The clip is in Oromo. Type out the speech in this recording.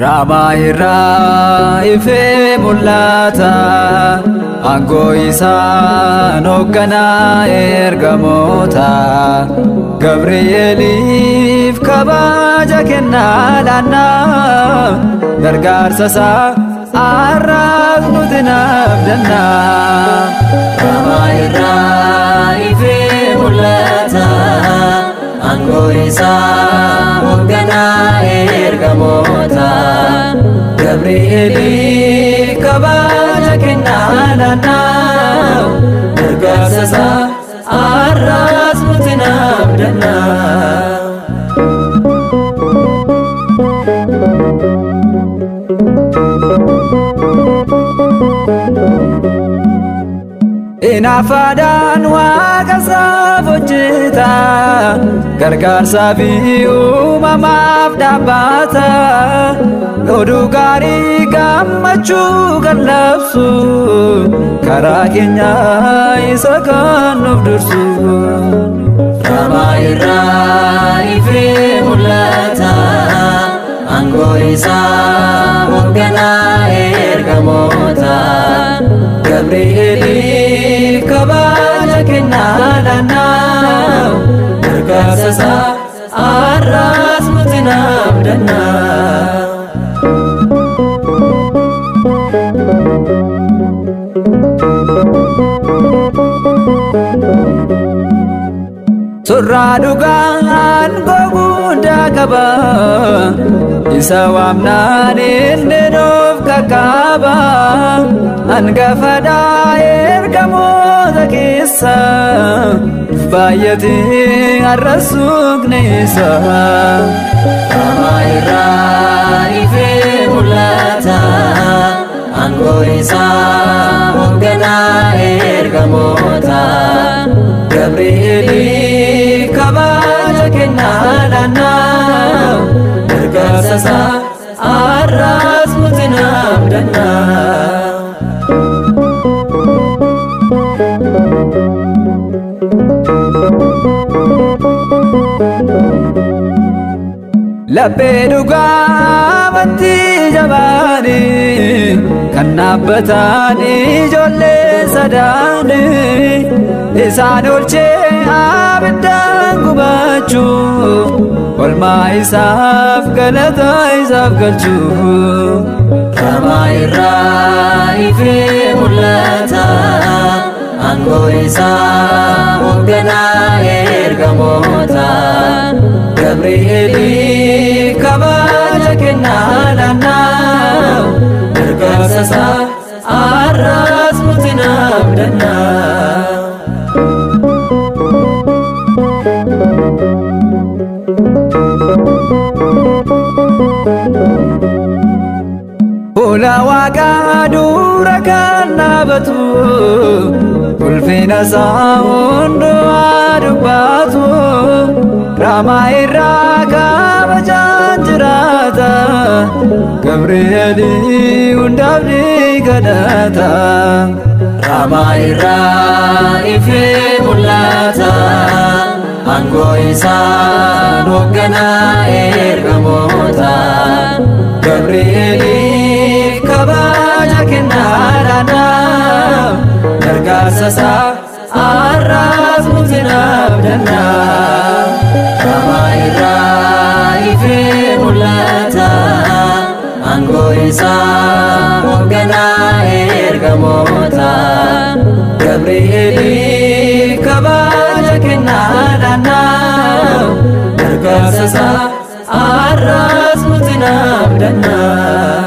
Raamaa irraa ifee mul'ata, aangoo isaan hoogganaa ergamoota. Gabri'eeliif kabaja kennaa laannaa, gargaarsa isaa har'aas nuti naaf dannaa. Raamaa irraa ifee mul'ata, aangoo isaa hoogganaa ergamoota. Gabri'eeliif kabaja kennaa laannaa, gargaarsa isaa har'aas nuti naaf dannaa. Inaafaadhaan waaqa isaaf hojjeta, gargaarsaa fi uumamaaf dhaabbata. Oduu gaarii gammachuu kan labsu, karaa keenya isa kan nuuf dursu. Raamaa irraa ifee mul'ata, aangoo isaa hoogganaa ergamoota. Gabri'eeliif kabaja kennaa laannaa, gargaarsa isaa har'aas nuti naaf dannaa. Surraa dhugaa aangoo guddaa qaba, isa waamnaan inni nuuf qaqqaba. Hangafadhaa ergamoota keessa, baay'atee har'a suuqni isa. Raamaa irraa ifee mul'ata, aangoo isaa hoogganaa ergamoota. Gabri'eeliif kabaja kennaa laannaa, gargaarsa isaa har'aas nuti naaf dannaa. Laphee dhugaa amantii jabaanii kan dhaabbatan ijoollee sadaanii, isaan oolchee abiddaan gubachuu, olmaa isaaf galata isaaf galchuu. Raamaa irraa ifee mul'ata, aangoo isaa hoogganaa ergamoota. Gabri'eeliif kabaja kennaa laannaa, gargaarsa isaa har'aas nuti naaf dannaa. Fuula waaqaa dura kan dhaabatu, ulfina isaa hundumaa dubbatu. Raamaa irraa kabajaan jiraata, Gabri'eelii hundaaf ni kadhata. Raamaa irraa ifee mul'ata, aangoo isaan hoogganaa ergamoota. Gabri'eeliif kabaja kennaa laannaa, gargaarsa isaa har'aas nuti naaf dannaa. Raamaa irraa ifee mul'ata, aangoo isaa hoogganaa ergamoota. Gabri'eeliif kabaja kennaa laannaa, gargaarsa isaa har'aas nuti naaf dannaa.